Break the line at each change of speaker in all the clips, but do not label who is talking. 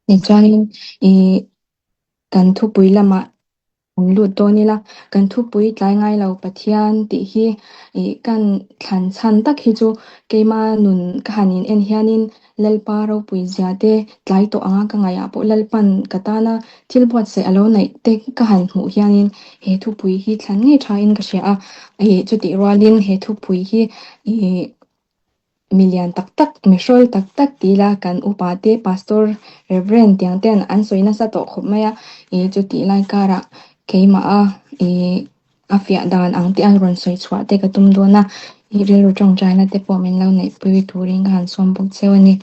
Tichuanin ih kan thupui lamah kan lut dawn ila, kan thupui tlai ngai lo Pathian tih hi ih kan thlan chhan tak hi chu keima nun ka han in en hianin Lalpa ropui zia te tlai tawh anga ka ngaihah pawh Lalpan ka tana thil buatsaih a lo neih te ka han hmuh hianin he thupui hi thlan ngei thain ka hria a, ih chutih rualin he thupui hi ih Mi lian tak tak, mi hrawl tak tak ti ila kan upa te Pastor, Reverend tiang ten an sawi nasa tawh khawp mai a, ih chutih lai karah keimah a ih a fiah dan ang te a rawn sawi chhuah te ka tum dawn a, ih rilru tawngtaina te pawh min lo neihpui turin ka han sawm bawk cheu a ni.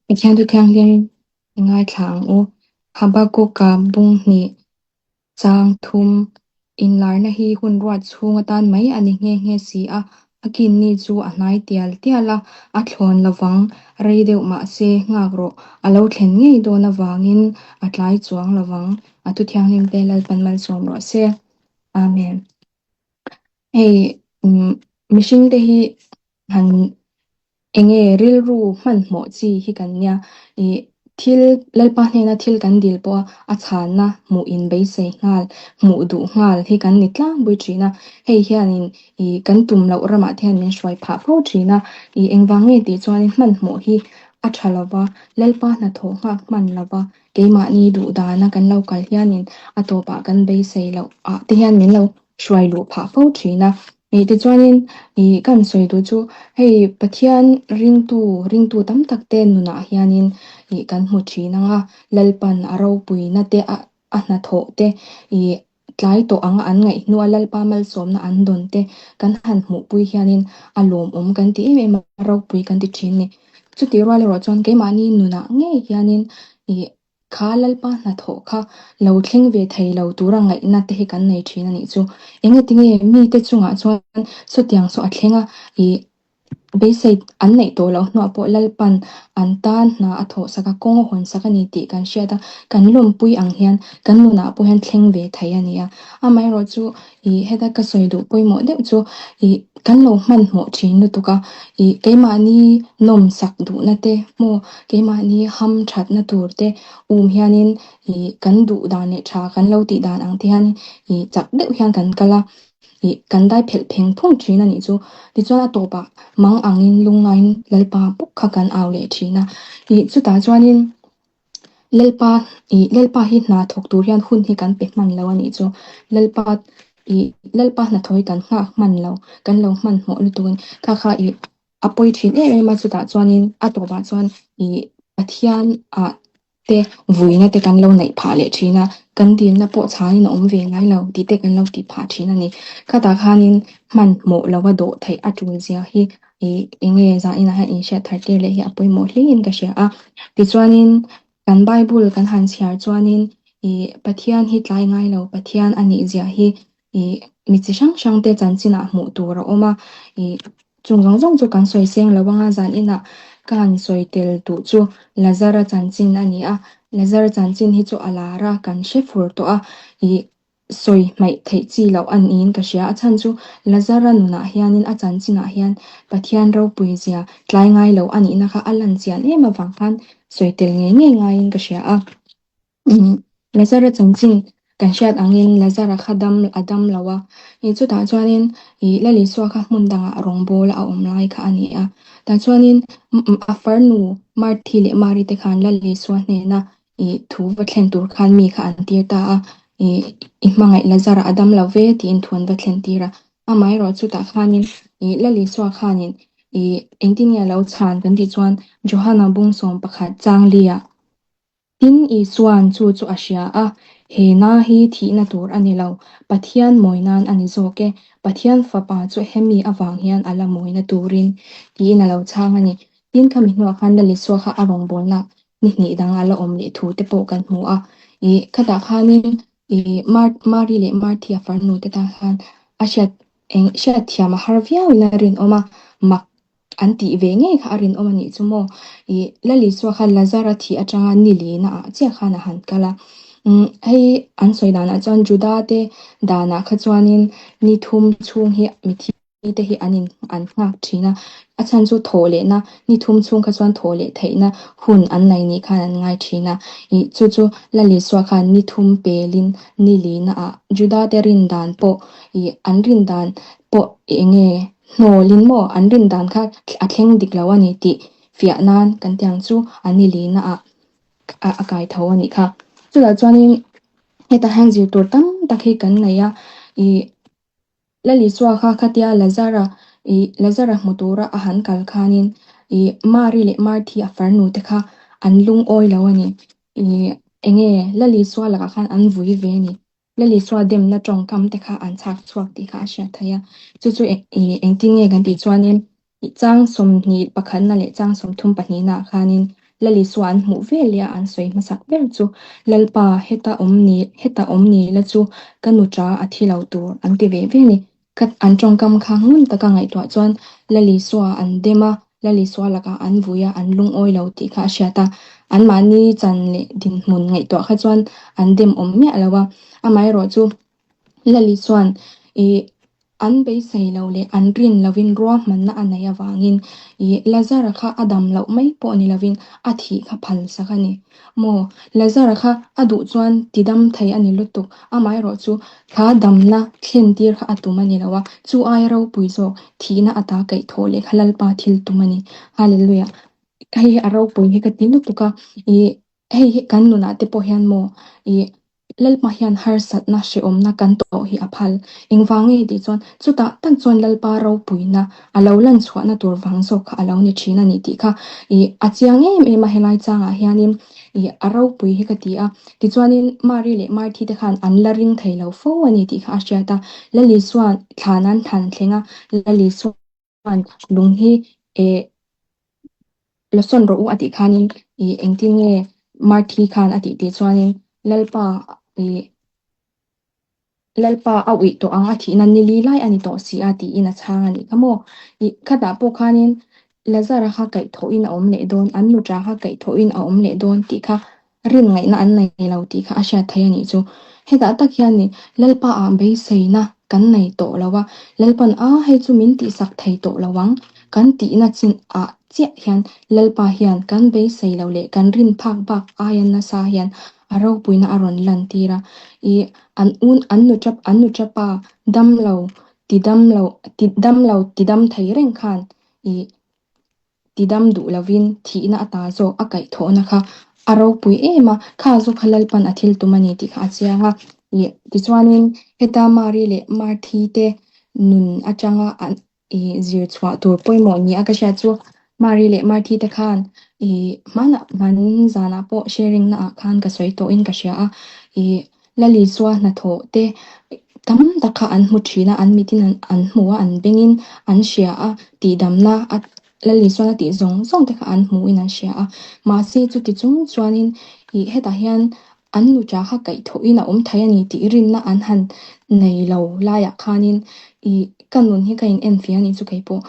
Pathian thu thianghlim i ngaithla ang u. Habakuka bung hnih Chang thum, Inlarna hi hun ruat chhung atan mai a ni nghe nghe si a, a kinni chu a hnai tial tial a, a thlawn lovang, rei deuh mah se nghak rawh, a lo thlen ngei dawn avangin a tlai chuang lovang, a thu thianghlim te Lalpan malsawm rawh se. Amen. Hei mihring te hi han Enge rilru hmanhmawh chi hi kan nia. Ih thil Lalpa hnena thil kan dil pawha a chhanna hmuh in beisei nghal, hmuh duh nghal hi kan ni tlangpui thin a. Hei hianin ih kan tum loh ramah te hian min hruai phah fo thin a. Ih engvang nge tih chuanin hmanhmawh hi a tha lova, Lalpa hnathawh nghak hman lova keimahni duh dana kan lo kal hianin a tawpah kan beisei loh ah te hian min lo hruai luh phah fo thin a. Ih tichuanin ih kan sawi duh chu hei Pathian ringtu ringtu tam tak te nunah hianin ih kan hmu thin ang a, Lalpan a ropuina te a a hnathawh te ih tlai tawh anga an ngaih hnua Lalpa malsawmna an dawn te kan han hmuhpui hianin a lawmawm kan ti em em a, ropui kan ti thin ni. Chutih rual erawh chuan keimahni nunah ngei hianin ih Kha Lalpa hnathawh kha lo thleng ve thei lo tura ngaihna te hi kan nei thin a nih chu. Engatinge mite chungah chuan sawtiang saw a thleng a, ih beisei an neih tawh loh hnuah pawh Lalpan an tan hna a thawh sak a, kawng a hawn sak a ni tih kan hriat a, kan lawmpui ang hian kan nunah pawh hian thleng ve thei a ni a. Amaherawhchu Ih heta ka sawi duh pawimawh deuh chu ih kan lo hmanhmawh thin lutuk a, ih keimahni nawm sak duhna te maw keimahni ham thatna tur te um hianin ih kan duh dan leh tha kan lo tih dan ang te hian ih chak deuh hian kan kal a, ih kan dai phelh pheng phung thin a nih chu. Tichuan a tawpah mang angin lungngaiin Lalpa bawk kha kan au leh thin a, ih chutah chuanin Lalpa ih Lalpa hi hna thawk tur hian hun hi kan pe hman lo a nih chu. Lalpa ih Lalpa hnathawh hi kan nghak hman lo, kan lo hmanhmawh lutuk a ni. Kha kha ih a pawi thin em em a chutah chuanin a tawpah chuan ih Pathian ah te vuina te kan lo neih phah leh thin a, kan dilna pawh chhanin a awm ve ngai lo tih te kan lo tih phah thin a ni. Khatah khanin hmanhmawh lova dawh theih a tul zia hi Ih eng nge zah inah hian inhriat thar tir leh hi a pawimawh hlein ka hria a. Tichuanin kan Bible kan han chhiar chuanin ih Pathian hi tlai ngai lo Pathian a nih zia hi ih mi chi hrang hrang te chanchinah hmuh tur a awm a. Ih chung zawng zawng chu kan sawi seng lo anga zan inah ka han sawi tel duh chu Lazara chanchin a ni a. Lazara chanchin hi chu a lar a kan hre fur tawh a. Ih Sawi hmaih theih chi loh a niin ka hria. A chhan chu Lazara nunah hianin a chanchinah hian Pathian ropui zia tlai ngai lo a nihna kha a lan chian em avang khan sawi tel ngei ngei ngaiin ka hria a. Lazara chanchin kan hriat angin Lazara kha dam a dam lo a, ih chutah chuanin ih Lal Isua kha hmun dangah rawngbawl a awm lai kha a ni a. Tah chuanin a farnu Marthi leh Mari te khan Lal Isua hnena Ih thu va thlen tur khan mi kha an tir ta a, ih i hmangaih Lazara a dam lo ve tiin thu an va thlen tir a. Amaherawh chutah khanin ih Lal Isua khanin ih engtin nge a lo chhan kan tih chuan Johana bung 11 chang liah Tin Isua'n chu chu a hria a, he na hi thihna tur a ni lo, Pathian mawi nan a ni zawk e, Pathian fapa chu hemi avang hian a la mawina turin tiin a lo chhang a ni. Tin khami hnuah khan Lal Isua kha a rawngbawlna ni hnih dang a la awm leh thu te pawh kan hmu a. Ih khatah khanin ih Mar Mari leh Marthia farnu te tan khan a hriat eng hriat thiam a har viau in a rinawm a, mak an tih ve ngei kha a rinawm a nih chu maw. Ih Lal Isua khan Lazara thih atanga ni lina ah chiah khan a han kal a. Umm hei an sawi danah chuan Juda te danah kha chuanin ni thum chhung hi mithi. Mite hi an in an nghak thin a, a chhan chu thawh lehna ni thum chhung kha chuan thawh leh theihna hun an nei ni khan an ngai thin a. Ih chu chu Lalisua khan ni thum pelin ni lina ah Juda te rin dan pawh ih an rin dan pawh eng nge hnawlin maw an rin dan kha a thleng dik lo a ni tih fiah nan kan tiang chu a ni lina ah a kai tho a nih kha. Chutah chuanin hetah hian zir tur tam tak hi kan nei a ih Lalisua kha khatia Lazara ih Lazara hmu tura a han kal khanin ih Mari leh Marthi a farnu te kha an lungawi lo a ni. Ih enge Lalisua lakah khan an vui ve a ni. Lalisua demna tawngkam te kha an chhak chhuak tih kha a hriat theih a. Chu chu ih engtin nge kan tih chuanin Chang 21na leh chang 32na ah khanin Lalisua an hmuh vel leh a an sawi hmasak ber chu, Lalpa, heta awm ni, heta awm ni la chu ka nuṭa a thi lo tur an ti ve ve a ni. Ka an tawngkam kha ngun taka ngaihtuah chuan Lalisua an dem a, Lalisua lakah an vui a, an lungawi lo tih kha a hriat a. Anmahni chan leh dinhmun ngaihtuah kha chuan an dem awm miah lo a. Amaherawhchu Lalisuan ih An beisei lo leh an rin lovin ruahmanna a neih avangin ih Lazara kha a dam loh mai pawh ni lovin a thih kha phal sak a ni. Maw? Lazara kha a duh chuan ti dam thei a ni lutuk, amaherawhchu kha damna thlen tir kha a tum a ni lo a, chu aia ropui zawk thihna ata kaihthawh leh kha Lalpa thil tum a ni. Hallelujah! Hei hi a ropui hi ka ti lutuk a, ih Hei hi kan nunah te pawh hian maw ih Lalpa hian harsatna hrehawmna kan tawh hi a phal. Engvang nge tih chuan chutah tak chuan Lalpa ropuina a lo lan chhuahna tur vang zawk kha a lo ni thin a ni tih kha ih a chiang em em a helai changah hianin ih a ropui hi ka ti a. Tichuanin Mari leh Marthi te khan an la ring thei lo fo a ni tih kha a hriat a. Lali chuan thlan an thlan thleng a, Lali chuan lung hi eh La sawn rawh u a tih khanin ih engtin nge Marthi khan a tih tih chuanin Lalpa ih Lalpa a uih tawh ang a thihna ni li lai a ni tawh si a tiin a chhang a nih kha maw. Ih khatah pawh khanin Lazara kha kaihthawhin a awm leh dawn, an nuṭa kha kaihthawhin a awm leh dawn tih kha rin ngaihna an nei lo tih kha a hriat theih a nih chu. Hetah tak hian ni Lalpa ah beiseina kan nei tawh lo a, Lalpan a hei chu min tihsak thei tawh lo ang kan tihna chin ah chiah hian Lalpa hian kan beisei lo leh kan rin phak bak aia nasa hian a ropuina a rawn lan tir a. Ih an un an nu tap an nu tapa dam lo ti dam lo ti dam lo ti dam thei reng khan ih Tidam duh lovin thihna ata zawk a kaihthawhna kha a ropui em a, kha zawk kha Lalpan a thil tum a ni tih kha a chiang a. Ih, tichuanin heta Mari leh Marthi te nun atanga an ih zir chhuah tur pawimawh ni a ka hriat chu Mari leh Marthi te khan ih hmanah hman zanah pawh sharing naah khan ka sawi tawhin ka hria a, ih Lalisua hnathawh te tam tak kha an hmu thin a, an mitin an hmu a, an bengin an hria a, tihdamna a Lalisuan a tih zawng zawng te kha an hmuin an hria a. Mahse chuti chung chuanin ih hetah hian an nuṭa kha kaihthawhin a awm thei a ni tih rinna an han nei lo laiah khanin ih ka nun hi ka in enfiah a nih chu keipawh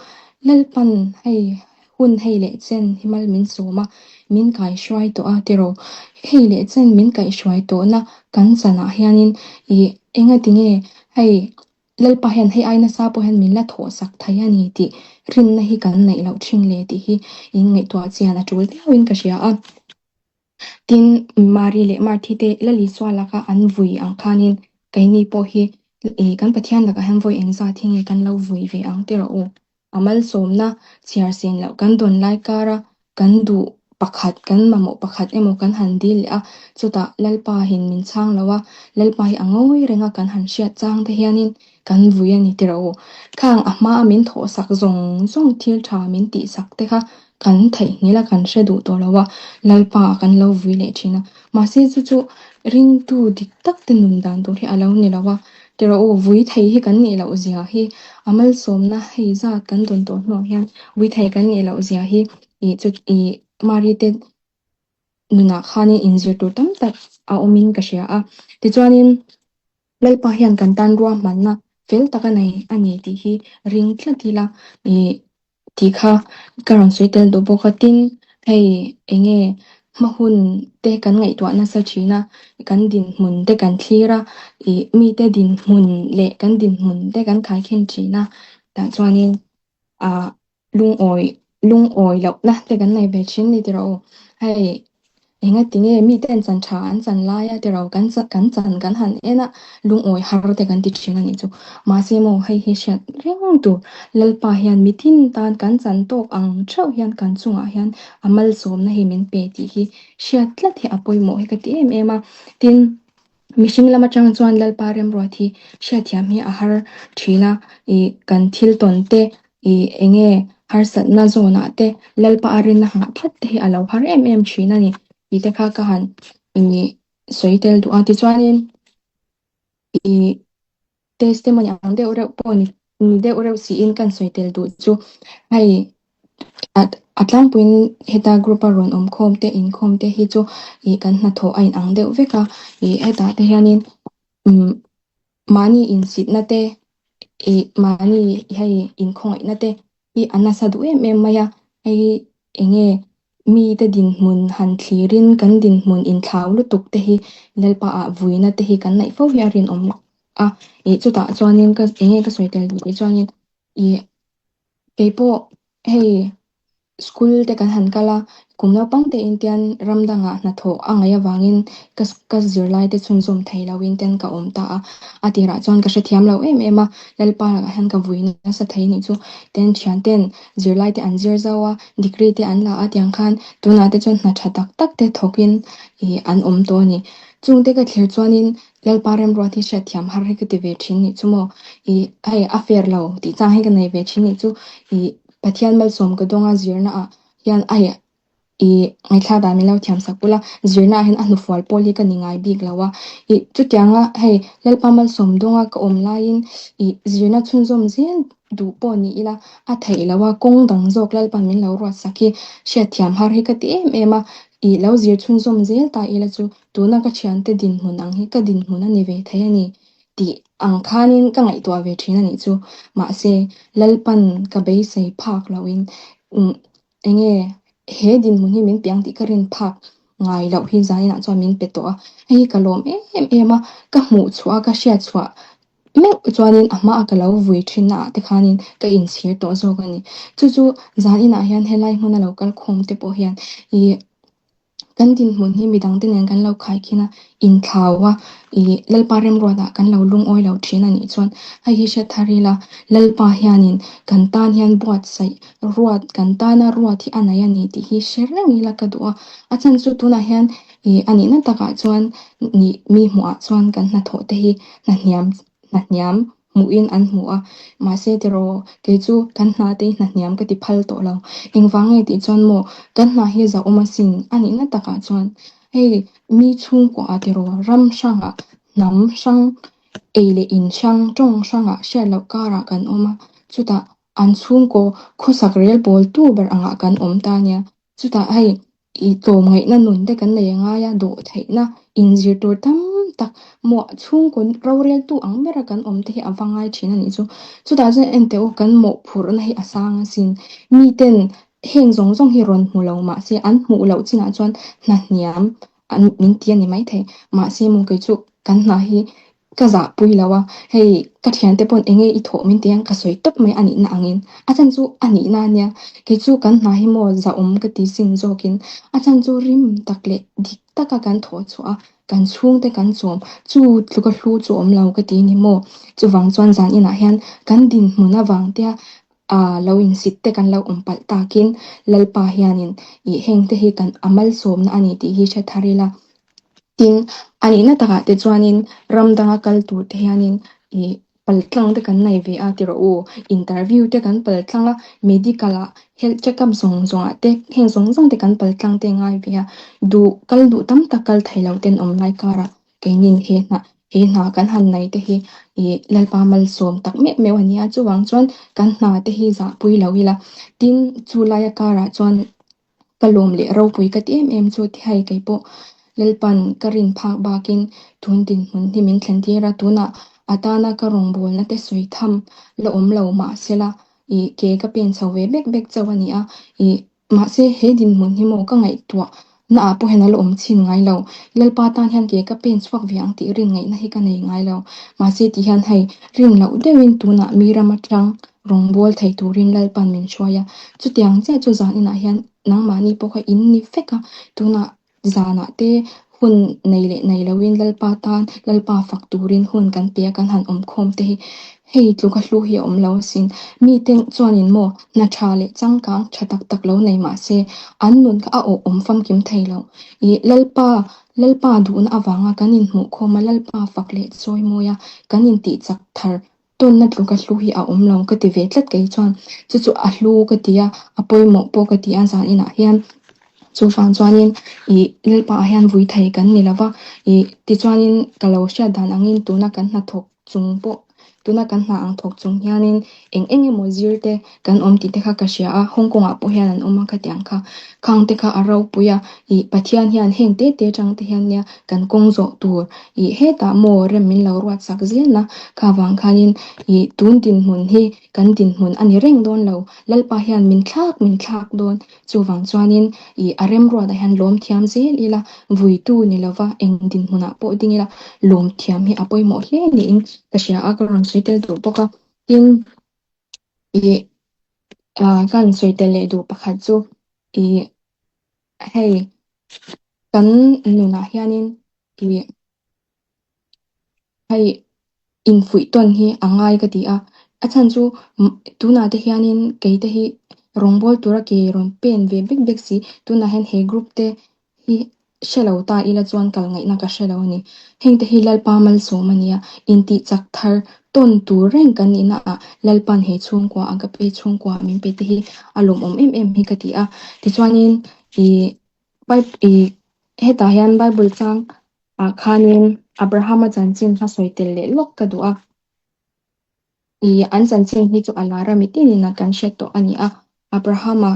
Lalpan hei Hun hei leh chen hi mal min sawm a, min kaihruai tawh a tiraw? Hei leh chen min kaihruai tawhna kan chanah hianin ih engati nge hei Lalpa hian hei ai nasa pawh hian min la thawhsak thei a ni tih rinna hi kan neih loh thin le tih hi in ngaihtuah chian a tul viauin ka hria a. Tin, Mari leh Marthi te Lalisua laka an vui ang khanin keini pawh hi ih kan Pathian lakah hian vawi engzat hi nge kan lo vui ve ang ti rawh u. A malsawmna chhiar sen loh kan dawn lai kara kan duh pakhat, kan mamawh pakhat emaw kan han dil leh a, chutah Lalpa hin min chhang lo a, Lalpa hi a ngawi reng a kan han hriat chang te hianin kan vui a ni ti rawh u. Khang a hmaa min thawhsak zawng zawng thil tha min tihsak te kha kan theihnghilh a, kan hre duh tawh lo a, Lalpa ah kan lo vui leh thin a. Mahse chu chu ringtu dik tak te nun dan tur hi a lo ni lo a, ti rawh u, vui thei hi kan nih loh zia hi a malsawmna hei zat kan dawn tawh hnuah hian vui thei kan nih loh zia hi ih chu ih Mari te nunah khanin inzir tur tam tak a awmin ka hria a. Tichuanin Lalpa hian kan tan ruahmanna fel tak a nei a ni tih hi ring tlat ila ih tih kha ka rawn sawi tel duh bawk a. Tin, hei eng nge hma hun te kan ngaihtuah nasa thin a, kan dinhmun te kan thlir a, ih mite dinhmun leh kan dinhmun te kan khaikhin thin a. Tah chuanin ah lungawi lungawi lohna te kan nei ve thin ni tiraw u. Hei engati nge mite an chan tha an chan lai a tiraw kan kan chan kan han en a lungawi har te kan ti thin a nih chu. Mahse maw hei hi hriat reng tur Lalpa hian mitin tan kan chan tawk ang theuh hian kan chungah hian a malsawmna hi min pe tih hi hriat tlat hi a pawimawh hi ka ti em em a. Tin, Mihring lam atang chuan Lalpa remruat hi hriatthiam hi a har thin a, ih kan thil tawn te, ih eng nge harsatna zawnah te Lalpa a rinna nghah tlat te hi a lo har em em thin a ni tih te kha ka han ih sawi tel duh a. Tichuanin ih Testimony ang deuh reuh pawh ni ni deuh reuh siin kan sawi tel duh chu hei a tlangpuiin heta group a rawn awm khawm te inkhawm te hi chu ih kan hnathawh a inang deuh vek a ih hetah te hianin umm mahni insitna te ih mahni hei inkhawngaihna te hi a nasa duh em em mai a, hei eng nge mite dinhmun han thlirin kan dinhmun inthlau lutuk te hi Lalpa ah vuina te hi kan neih fo hi a rinawm a, ih chutah chuanin ka eng nge ka sawi tel duh tih chuanin ih keipawh hei School te kan han kal a, kum naupang te in tian ram dangah hnathawh a ngaih avangin ka ka zirlai te chhunzawm thei lo in ten ka awm ta a. A tirah chuan ka hrethiam lo em em a, Lalpa lakah hian ka vui nasa thei nih chu. Ten thian ten zirlai te an zir zau a, degree te an la a tiang khan tunah te chuan hna tha tak tak te thawk in ih an awm tawh a ni. Chungte ka thlir chuanin Lalpa remruat hi hriatthiam har hi ka ti ve thin nih chu maw? Ih hei a fair lo tih chang hi ka nei ve thin nih chu. Ih Pathian malsawm ka dawnga zirna ah hian a ih ngaithla dan min lo thiam sak ula, zirna ah hian a hnufual pawl hi ka ni ngai bik lo a. Ih chutianga hei Lalpa malsawm dawnga ka awm laiin ih zirna chhunzawm zel duh pawh ni ila a theih loh a, kawng dang zawk Lalpa min lo ruat sak hi hriatthiam har hi ka ti em em a. Ih lo zir chhunzawm zel ta ila chu tuna ka thiante dinhmun ang hi ka dinhmun a ni ve thei a ni tih ang khanin ka ngaihtuah ve thin a nih chu. Mahse, Lalpan ka beisei phak lohin eng nge he dinhmun hi min piang tih ka rin phak ngai loh hi zaninah chuan min pe tawh a. Hei hi ka lawm em em a, ka hmuh chhuah a, ka hriat chhuah meuh chuanin a hmaah ka lo vui thin naah te khanin ka inchhir tawh zawk a ni. Chu chu zaninah hian helai hmuna lo kal khawm te pawh hian ih Kan dinhmun hi midangte nen kan lo khaikhin a, inthlau a, ih Lalpa remruatah kan lo lungawi lo thin a nih chuan hei hi hriat thar ila, Lalpa hianin kan tan hian buatsaih ruat, kan tana ruat hi a nei a ni tih hi hre reng ila ka duh a. A chhan chu tunah hian ih a nihna takah chuan nih mi hmuhah chuan kan hnathawh te hi hnahniam hnahniam hmuhin an hmu a, mahse tiraw kei chu kan hna te hi hna hniam ka ti phal tawh lo. Engvang nge tih chuan maw kan hna hi zahawm asin a nihna takah chuan hei mi chhungkuaah tiraw ram hrangah hnam hrang ei leh in hrang tawng hrangah hriat loh karah kan awm a, chutah an chhungkaw khawsak rel pawl tu ber angah kan awm ta nia. Chutah hei i tlawmngaihna nun te kan nei a ngai a, dawhtheihna inzir tur tam tak muah chhungkaw roreltu ang bera kan awm te hi a va ngai thin a nih chu. Chutah chuan enteh u kan mawhphurhna hi a sang asin. Miten heng zawng zawng hi rawn hmu lo mahse an hmuh loh chinah chuan hna hniam an min ti a ni maithei. Mahse maw kei chu kan hna hi Ka zahpui lo a, hei ka thiante pawn enge i thawh min ti ang ka sawi tawp mai a nihna angin a chhan chu a nihna ania, kei chu kan hna hi maw zahawm ka ti sin zawkin a chhan chu rim tak leh dik taka kan thawh chhuah a, kan chhungte kan chawm chu tluka hlu chu awm lo ka ti ni maw? Chuvang chuan zan inah hian kan dinhmun avang tia ah lo insit te kan lo awm palh takin Lalpa hianin ih hengte hi kan a malsawmna a ni tih hi hre thar ila. Tin, a nihna takah te chuanin ram danga kal tur te hianin ih paltlang te kan nei ve a ti rawh u. Interview te kan paltlang a, medical ah health check up zawng zawng ah te heng zawng zawng te kan paltlang te ngai ve a. Duh kal duh tam tak kal thei lo ten awm lai karah keinin he hna he hna kan han nei te hi ih Lalpa malsawm tak meuh meuh a ni a. Chuvang chuan kan hna te hi zahpui lo ila. Tin, chu laia karah chuan Ka lawm leh ropui ka ti em em chu ti hei kei pawh Lalpan ka rin phak bakin tun dinhmun hi min thlen tir a, tunah a tana ka rawngbawlna te sawi tham la awm lo mahsela ih ke ka pen chho ve bek bek chauh a ni a, ih mahse he dinhmun hi maw ka ngaihtuah Na ah pawh hian a la awm chhin ngai lo. Lalpa tan hian ke ka pen chhuak ve ang tih rin ngaihna hi ka nei ngai lo. Mahse ti hian hei rin loh deuhin tunah mi ram atang rawngbâwl thei turin Lalpa'n min hruai a. Chutiang chiah chu zan inah hian nangmahni pawh kha in ni vek a, tunah zanah te hun nei leh nei loin Lalpa tan Lalpa fak turin hun kan pe a, kan han awm khawm te hi hei tluka hlu hi a awm lo asin. Mite chuanin maw hna tha leh changkang tha tak tak lo nei mah se an nun kha a awh awm famkim thei lo. Ih Lalpa Lalpa duhna avanga kan inhmuh khawm a, Lalpa fak leh chawi mawi a, kan intih chak thar tawnna tluka hlu hi a awm lo ka ti ve tlat kei chuan chu chu a hlu ka ti a, a pawimawh pawh ka ti a zan inah hian chuvang chuanin ih Lalpa ah hian vui thei kan ni lova ih tichuanin ka lo hriat dan angin tuna kan hnathawk chung pawh tuna kan hna ang thawk chung hianin eng eng emaw zir te kan awm tih te kha ka hria a, Hong Kong ah pawh hian an awm a khatiang kha khang te kha a ropui a ih Pathian hian heng te te atang te hian nia kan kawng zawh tur ih hetah maw rem min lo ruat sak zel a, kha vang khanin ih tun dinhmun hi kan dinhmun a ni reng dawn lo, Lalpa hian min thlak min thlak dawn, chuvang chuanin ih a remruatah hian lawm thiam zel ila, vuitu ni lova eng dinhmunah pawh ding ila lawm thiam hi a pawimawh hle niin ka hria a, ka rawn sawi tel duh bawk a, tin ih ka rawn sawi tel leh duh pakhat chu ih hei kan nunah hianin ih hei infuih tawn hi a ngai ka ti a, a chhan chu tunah te hianin kei te hi rawngbâwl tura ke rawn pen ve bek bek si, tunah hian he group te hi hre lo ta ila chuan kal ngaihna ka hre lo a ni. Heng te hi Lalpa malsawm a nia, intih chak thar tawn tur reng kan nihna ah Lalpa'n he chhungkua Agape chhungkua min pe te hi a lawmawm em em hi ka ti a. Tichuanin ih ih hetah hian Bible chang ah khanin Abrahama chanchin kha sawi tel leh lawk ka duh a. Ih an chanchin hi chu a lar a mitin in a kan hriat tawh a ni a, Abrahama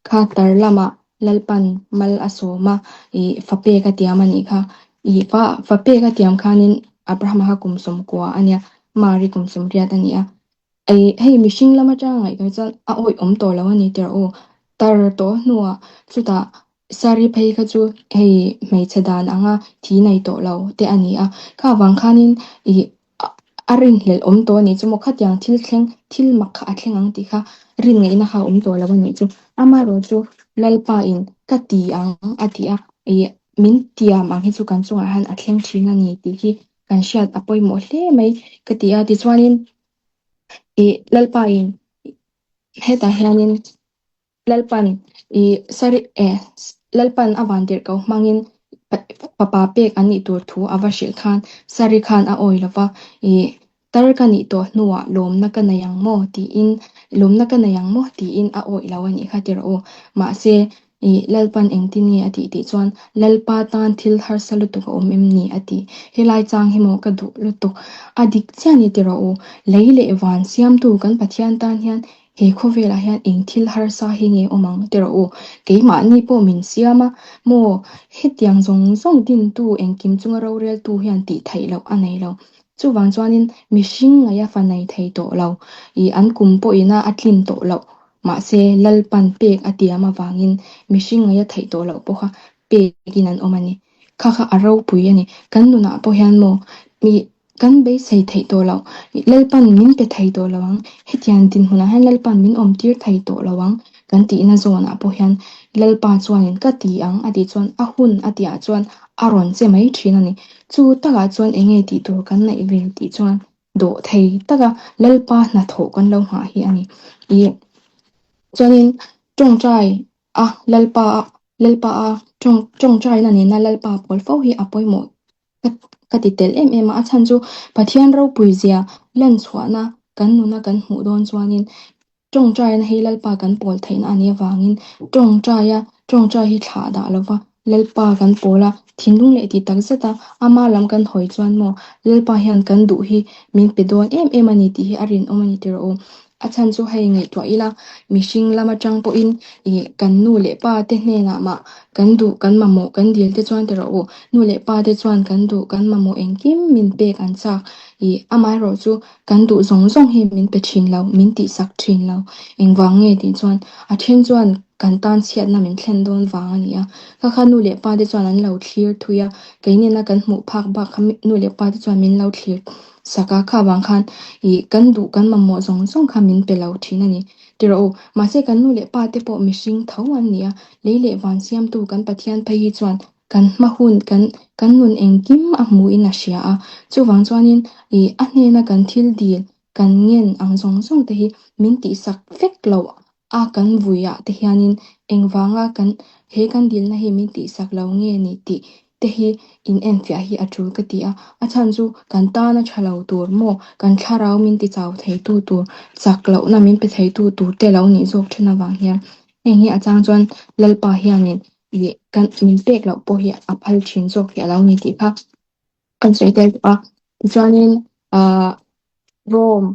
kha tar lamah Lalpan mal a sawm a, ih fa pek a tiam a nih kha. Ih fa fa pek a tiam khanin Abrahama kha kum sawmkua a nia, Mari kum sawmriat a ni a. Ih hei mihring lam atanga ngaihtuah chuan a awih awm tawh lo a ni tirh aw, tar tawh hnuah chutah Sari phei kha chu hei hmeichhe dan anga thi nei tawh lo te a ni a, kha vang khanin ih a rinhlelh awm tawh a nih chu maw khatiang thil thleng thil mak kha a thleng ang tih kha rin ngaihna kha a awm tawh lo a nih chu. Amaherawh chu Lalpa in ka ti ang a ti a, ih min tiam ang hi chu kan chungah hian a thleng thin a ni tih hi kan hriat a pawimawh hle mai ka ti a. Tichuanin ih Lalpa in hetah hianin Lalpan i sari eh Lalpan a vantirhkoh hmangin fapa pek an nih tur thu a va hrilh khan Sari khan a awi lova, i tar ka nih tawh hnuah lawmna ka nei ang maw tiin lawmna ka nei ang maw tiin a awih lo a nih kha tirh u. Mahse i Lalpan engtin nge a tih tih chuan Lalpa tan thil harsa lutuk a awm em ni a ti. Helai chang hi maw ka duh lutuk. A dik chiah ni tirh u. Lei leh van siamtu kan Pathian tan hian He khawvelah hian eng thil harsa hi nge awm ang ti rawh u, keimahni pawh min siam a maw? Hetiang zawng zawng dintu engkim chunga roreltu hian tih theih loh a nei lo. Chuvang chuanin mihring ngaih a fa nei thei tawh lo, ih an kum pawhina a tlin tawh loh. Mahse, Lalpan pek a tiam avangin mihring ngaih a theih tawh loh pawha pekin an awm a ni. Kha kha a ropui a ni. Kan nunah pawh hian maw ih Kan beisei theih tawh loh, Lalpan min pe thei tawh lo ang, hetiang dinhmunah hian Lalpan min awm tir thei tawh lo ang kan tihna zawnah pawh hian Lalpa chuanin ka ti ang a tih chuan a hun a tihah chuan a rawn che mai thin a ni. Chu takah chuan eng nge tih tur kan neih ve tih chuan dawh thei taka Lalpa hnathawh kan lo nghah hi a ni. Ih chuanin tawngtai a Lalpa a Lalpa a tawng tawngtaina nena Lalpa pawl fo hi a pawimawh Ka ti tel em em a, a chhan chu Pathian ropui zia lan chhuahna kan nuna kan hmuh dawn chuanin tawngtaina hi Lalpa kan pawl theihna a nih avangin tawngtaia tawngtai hi thlah dah lova Lalpa kan pawl a, thinlung leh tih tak zet a ama lam kan hawi chuan maw Lalpa hian kan duh hi min pe dawn em em a ni tih hi a rinawm a ni tirh u. A chhan chu hei ngaihtuah ila, mihring lam atang pawhin ih kan nu leh pa te hnenah mah kan duh kan mamawh kan dil te chuan ti rawh u, nu leh pa te chuan kan duh kan mamawh engkim min pek an chak. Ih, amaherawhchu kan duh zawng zawng hi min pe thin lo, min tihsak thin lo. Engvang nge tih chuan a then chuan kan tan chhiatna min thlen dawn vang a ni a. Kha kha nu leh pa te chuan an lo thlir thui a, keinina kan hmuh phak bak kha nu leh pa te chuan min lo thlir sak a, kha vang khan ih kan duh kan mamawh zawng zawng kha min pe lo thin a ni. Ti rawh u, mahse kan nu leh pa te pawh mihring tho an ni a, lei leh van siamtu kan Pathian phei hi chuan kan hma hun, kan kan nun engkim a hmuhin a hria a, chuvang chuanin ih a hnena kan thil dil, kan ngen ang zawng zawng te hi min tihsak vek lo a kan vuiah te hianin engvanga kan he kan dilna hi min tihsak lo nge ni tih te hi in enfiah hi a tul ka ti a, a chhan chu kan tana tha lo tur maw, kan thlarau min ti chau theitu tur, chak lohna min pe theitu tur te lo nih zawk then avang hian heng hi a chang chuan Lalpa hianin ih kan min pek loh pawh hi a phal thin zawk hi a lo ni tih kha kan sawi tel tawh a. Tichuanin ah Rome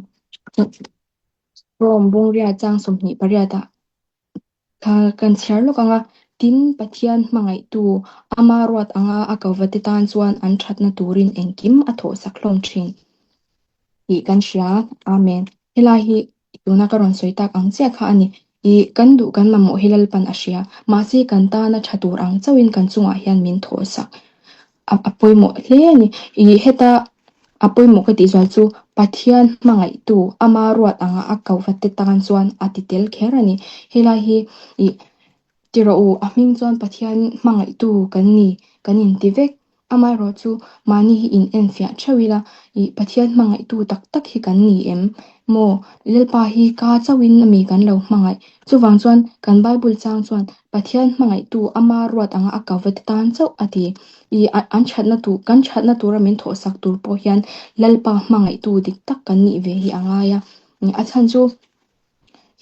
Rome Bungria chang 28 ah Kha kan chhiar lawk ang a, tin Pathian hmangaihtu ama ruat anga a ko vate tan chuan an thatna turin engkim a thawhsak hlawm thin tih kan hria. Amen. Helai hi tuna ka rawn sawi tak ang chiah kha a ni. Ih, kan duh kan mamawh hi Lalpan a hria. Mahse kan tana tha tur ang chauhin kan chungah hian min thawhsak. A pawimawh hle a ni. Ih, heta a pawimawh ka tih zual chu Pathian hmangaihtu ama ruat anga a ko va te tan chuan a ti tel kher a ni. Helai hi ih ti rawh u, a hming chuan Pathian hmangaihtu kan ni, kan inti vek. Amaherawh chu mahni hi in enfiah theuh ila, ih Pathian hmangaihtu tak tak hi kan ni em? Maw, Lalpa hi ka chauhin ami kan lo hmangaih. Chuvang chuan kan Bible chang chuan Pathian hmangaihtu ama ruat anga a ko va te tan chauh a ti. I an thatna tur, kan thatna tura min thawhsak tur pawh hian Lalpa hmangaihtu dik tak kan nih ve hi a ngai a. A chhan chu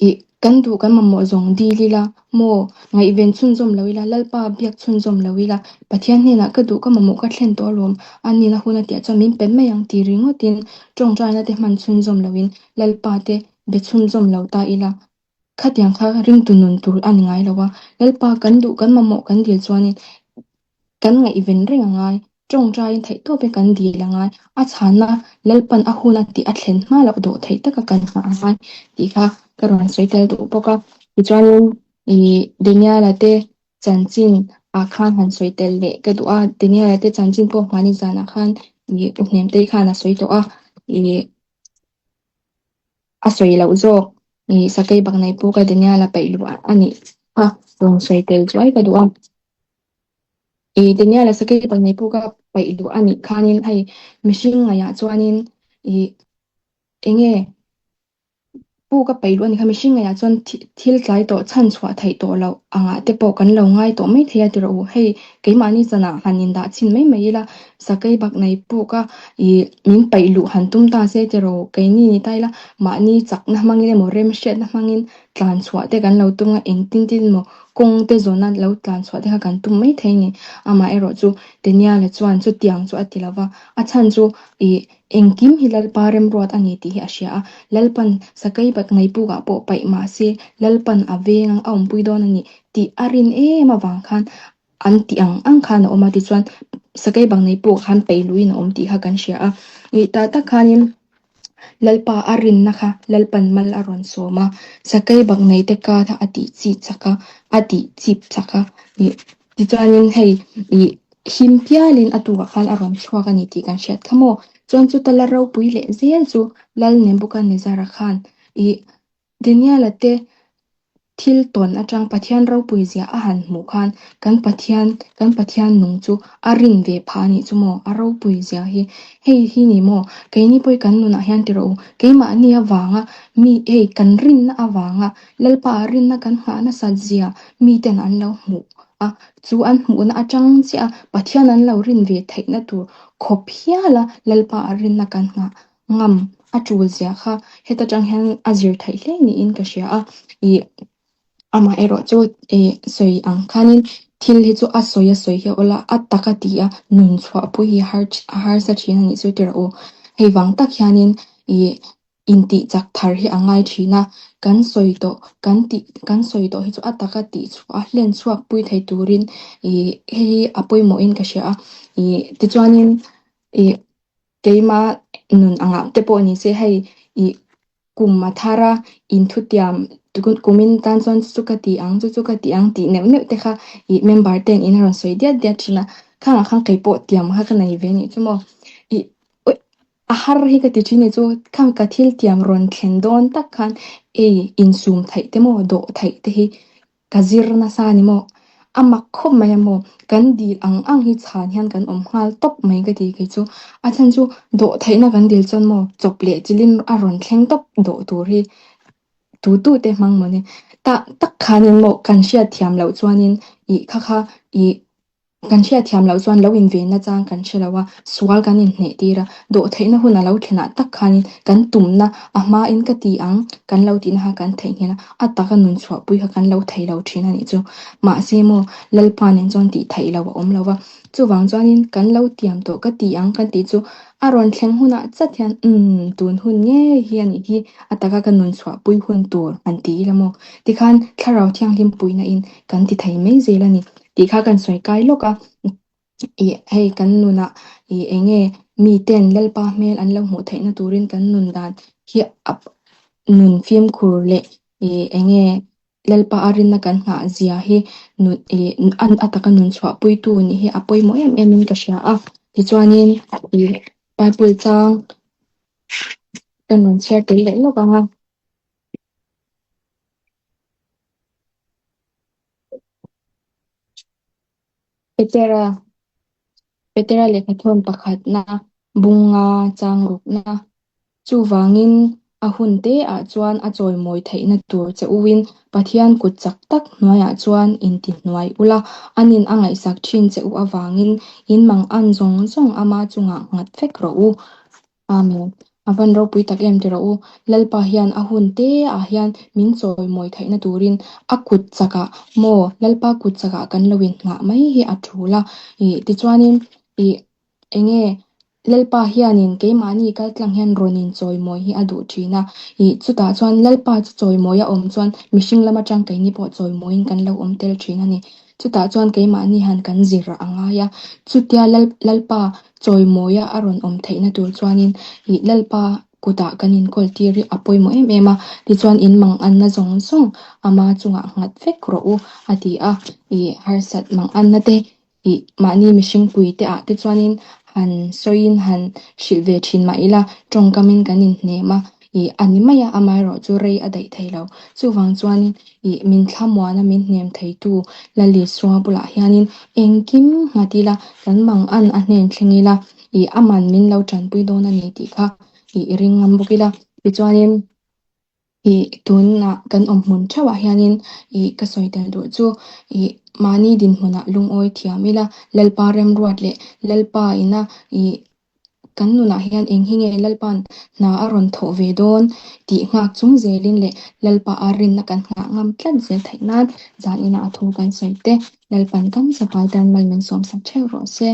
i kan duh kan mamawh zawng dil ila maw, ngaihven chhunzawm lo ila, Lalpa biak chhunzawm lo ila, Pathian hnenah ka duh ka mamawh ka thlen tawh alawm, a nihna hun a tih ah chuan min pe mai ang ti ringawtin tawngtaina te hman chhunzawm loin Lalpa te be chhunzawm lo ta ila. Khatiang kha ringtu nun tur a ni ngai lo a, Lalpa kan duh kan mamawh kan dil chuanin kan ngaihven reng a ngai, tawngtaiin theihtawpin kan dil a ngai, a chhanna Lalpan a hun a tih a thlen hma loh dawh theih taka kan nghah a ngai tih kha ka rawn sawi tel duh bawk a. Tichuanin ih Daniel-a te chanchin ah khan han sawi tel leh ka duh a, Daniel-a te chanchin pawh hmani zanah khan ih u Hnemtei khan a sawi tawh a, ih A sawi loh zawk i sakei bak nei puk a Daniel a peih luh a nih kha rawn sawi tel chuai ka duh a. I Daniel a sakei bak nei puk a peih luh a nih khanin hei mihring ngaihah chuanin i enge puk a peih luh a nih kha mihring ngaihah chuan thil tlai tawh chhan chhuah theih tawh loh angah te pawh kan lo ngai tawh mai thei a ti rawh u. Hei keimahni chanah han indah chhin mai mai ila sakei bak nei puk a i min paih luh han tum ta se ti rawh u. Keini ni ta ila mahni chakna hmangin emaw remhriatna hmangin tlan chhuah te kan lo tum a, engtin tin emaw kawng te zawna lo tlan chhuah te kha kan tum mai thei a ni. Amaherawh chu Daniel-a chuan chutiang chu a ti lo va, a chhan chu i Engkim hi Lalpa remruat a ni tih hi a hria a, Lalpan sakei bat ngaihpukah pawh paih mah se Lalpan a veng ang a awmpui dawn a ni tih a rin em avang khan an tih ang ang khan a awm a, tichuan sakei bang nei pawh khan peih luiin a awm tih kha kan hria a. Ih tah tak khanin Lalpa a rinna kha Lalpan mal a rawn sawm a, sakei bak nei te ka kha a tih chih chak a, a tih chip chak a, ih Tichuanin hei ih him pialin a tukah khan a rawn chhuak a ni tih kan hriat kha maw? Chuan chuta la ropui leh zel chu Lal Nebuchadnezzar-a khan ih Daniel-a te thil tawn atang Pathian ropui zia a han hmuh khan kan Pathian kan Pathian nung chu a rin ve phah a nih chu maw? A ropui zia hi hei hi ni maw? Keini pawh hi kan nunah hian ti rawh u, keimahni avanga mi hei kan rinna avanga Lalpa rinna kan nghah nasat zia miten an lo hmuh a, chu an hmuhna atang chiah a Pathian an lo rin ve theihna tur khawp hiala Lalpa rinna kan nghah ngam a tul zia kha heta tang hian a zir theih hle niin ka hria a. Ih amah erawh chu ih sawi ang khanin thil hi chu a sawi a sawi hi a awl a, a tak a ti a, nun chhuah pui hi har a harsa thin a nih chu tirh u. Hei vang tak hianin ih Intih chak thar hi a ngai thin a, kan sawi tawh, kan tih, kan sawi tawh hi chu a taka tih chhuah a, hlen chhuak pui thei turin ih hei hi a pawimawhin ka hria a. Ih tichuanin ih keima nun angah te pawh ni se hei ih kum a thar a inthutiam kumin tan chuan chu chu ka ti ang chu chu ka ti ang tih neuh neuh te kha ih member ten in a rawn sawi diat diat thin a, khangah khan kei pawh tiam kha ka nei ve anih chu maw ih a har hi ka ti thin anih chu khang ka thil tiam rawn thlen dawn tak khan ei insum theih te maw dawh theih te hi Ka zir nasa a ni maw? A mak khawp mai a maw? Kan dil ang ang hi chhan hian kan awm nghal tawp mai ka ti kei chu. A chhan chu dawh theihna kan dil chuan maw chawp leh chilhin a rawn thleng tawp dawh tur hi tu tu te hmang maw ni? Tah tak khanin maw kan hriat thiam loh chuanin ih kha kha ih Kan hriatthiam loh chuan lo invenna chang kan hre lo a, sual kan inhneh tir a, dawhtheihna hun a lo thlenah tak khanin kan tumna a hmain ka ti ang kan lo tihna kha kan theihnghilh a, a taka nun chhuahpui kha kan lo thei lo thin a nih chu. Mahse maw, Lalpa nen chuan tih theih loh a awm lo va, chuvang chuanin kan lo tiam tawh ka ti ang kan tih chu a rawn thleng hunah chat hian umm tun hun ngei hi a nih hi a taka ka nun chhuahpui hun tur han ti ila maw tikhan Thlarau Thianghlim puihna in kan ti thei mai zel a ni. Tih kha kan sawi kai lawk a, ih hei kan nunah ih eng nge miten Lalpa hmel an lo hmuh theihna turin kan nun dan hi a nun fimkhur leh ih eng nge Lalpa a rinna kan nghah zia hi nun ih a taka nun chhuahpuitu nih hi a pawimawh em em in ka hria a. Tichuanin ih Bible chang ka rawn chhiar tel leh lawk ang a. Petera Petera lehkhathawn pakhatna bunga chang rukna chuvangin a hun te ah chuan a chawimawi theihna tur che uin Pathian kut chak tak hnuaiah chuan intihnuai ula, anin a ngaihsak thin che u avangin in mangan zawng zawng ama chungah nghat vek rawh u. Amen. A van ropui tak em ti rawh u. Lalpa hian a hun te ah hian min chawimawi theihna turin a kut chakah maw Lalpa kut chakah kan lo inngah mai hi a tul a. Ih tichuanin ih enge Lalpa hianin keimahni kaltlang hian rawn inchawimawi hi a duh thin a. Ih chutah chuan Lalpa chu chawimawi a awm chuan mihring lam atang keini pawh chawimawiin kan lo awm tel thin a ni. Chutah chuan keimahni han kan zir a ngai a. Chutia Lalpa chawimawia a rawn awm theihna tur chuanin ih Lalpa kutah kan inkawl tir hi a pawimawh em em a, tichuan in manganna zawng zawng ama chungah nghat vek rawh u a ti a, ih harsat manganna te ih mahni mihring pui te ah te chuanin han sawiin han hrilh ve thin mah ila tawngkamin kan inhnem a, ih a ni mai a, amaherawh chu rei a daih thei lo. Chuvang chuanin ih min thlamuana min hnem theitu Lalisua bulah hianin engkim nghat ila kan mangan a hnen thleng ila ih a man min lo tanpui dawn a ni tih kha ih i ring ngam bawk ila. Tichuanin ih tunah kan awm hmun theuhah hianin ih ka sawi tel duh chu ih mahni dinhmunah lungawi thiam ila Lalpa remruat leh Lalpa ina ih Kan nunah hian eng hi nge Lalpa'n hna a rawn thawh ve dawn tih nghak chung zelin leh Lalpa a rinna kan nghah ngam tlat zel theih nan zan inah a thu kan sawi te Lalpa'n kan safai tan mal min sawmsak theuh rawh se.